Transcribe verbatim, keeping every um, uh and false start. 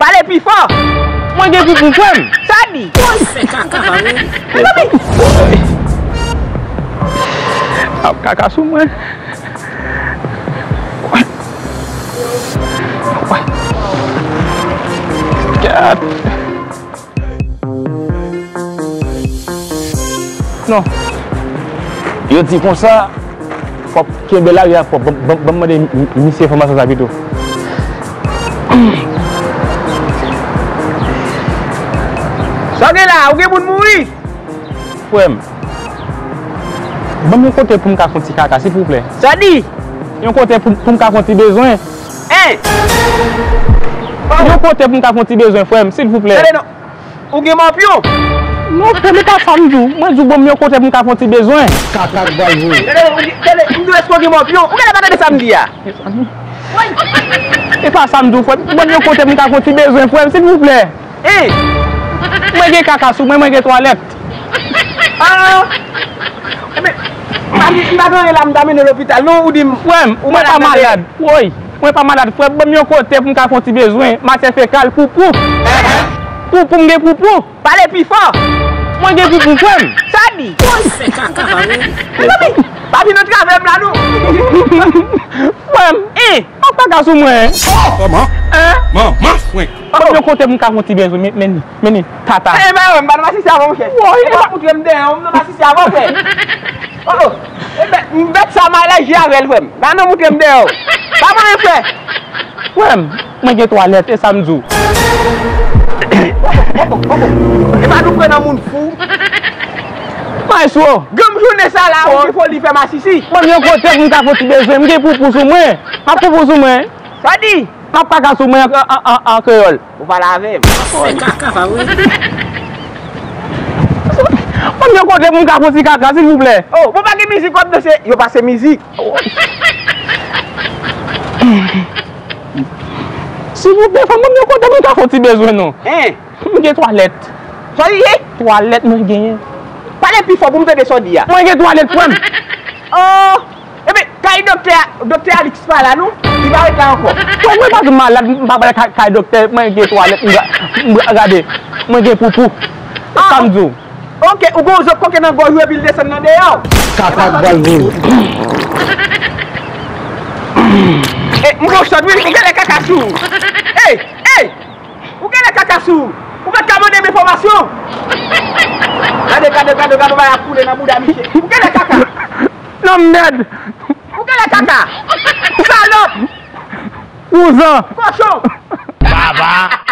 Ale pi fò! Mwen gen poupou, frè m! Sa di? Woy, fè kaka, pa vre? Mezanmi! Ap kaka sou mwen. Gad. Non. Yo di konsa, fòk kenbe lari a pwòp. Ban, ban, ban m mande mi-, mi-, misye enfòmasyon sa pito. Sa w gen la? Ou gen moun mouri? Frè m, ban m yon kote pou m ka fè yon ti kaka, silvouplè. Sa di? Yon kote pou, pou m ka fè yon ti bezwen. Hein? Yon kote pou m ka fè yon ti bezwen, frè m, silvouplè. Tande non. Ou gen mòpyon? Non, frè m, e pa sa m di w. Mwen di w ban m yon kote pou m ka fè yon ti bezwen. Kaka k pral voye. Tande, ou di, tande, m di w èske w gen mòpyon? Ou genlè pa tande sa m di a. E pa sa m di w, frè m. Ban m yon kote pou m ka fè yon ti bezwen, frè m, silvouplè. Hein? Mwen gen kaka sou mwen, mwen gen twalèt. Ah! Ebyen, m pa gen, m pa gen anyen la, m ta mennen w lopital, non, ou di m. Frè m, ou mwen pa malad. Woy, mwen pa malad, frè m. Ban m yon kote pou m ka fè yon ti bezwen. Matyè fekal, poupou. Poupou, m gen poupou. Pale pi fò. Mwen gen poupou, frè m. Sa di? Woy, fè kaka, pa vre? Mezanmi, pa vin nan travè m la, non. Frè m. Hein? Ap kaka sou mwen. Kòman? Hein? Manman fwenk. Ban m yon kote pou m ka fè yon ti bezwen, men, men, men, tata. Eh, men, m pa nan masisi avè w, monchè. Woy, ou pa moutre m deyò, m nan masisi avè w, frè. Oh, oh. Eh ben, m bèt sa, m ale jwe avè l, frè m. Pa nan moutre m deyò. Pa mwen, frè. Frè m, mwen gen twalèt, e sa m di w. Oh, oh, oh, oh. E pa nou pran nan moun fou. Maestro. Granm jounen sa la, ou gen foli fè masisi. Ban m yon kote pou m ka fè yon ti bezwen, m gen poupou sou mwen. M ap poupou sou mwen. Sa di? M ap kaka sou mwen an, an, an, an kreyòl. Ou pale avè m. Fè kaka, pa vre? Ban m yon kote pou m ka fè yon ti kaka, silvouplè. Oh, bon, pa gen mizik w ap danse? Yo pase mizik. Silvouplè, frè m, ban m yon kote pou m ka fè yon ti bezwen, non. Hein? M gen twalèt. Sa li ye? Twalèt mwen genyen. Pale pi fò pou m tande sa w di a. Mwen gen twalèt, frè m. Oh! Ebyen, kay doktè a, doktè Alix pa la, non? Li pa ret la ankò. Frè m, mwen pa di m malad, m pa pral kay, kay doktè, mwen gen twalèt, m ga-, m ga-, gade, mwen gen poupou. E sa m di w. Ok, ou gon zòt koke nan gòj ou epi l desann nan deyò. Kaka k pral voye. E, m gon chòt, wi, ou genlè kaka sou ou. Ey, ey! Ou genlè kaka sou ou. Ou pa t ka mande m enfòmasyon. Gade, gade, gade, gade, bagay ap koule nan bouda misye. Ou genlè kaka. Non, mèd. Ou genlè kaka. Salòp. Kouzan. Kochon. Baba.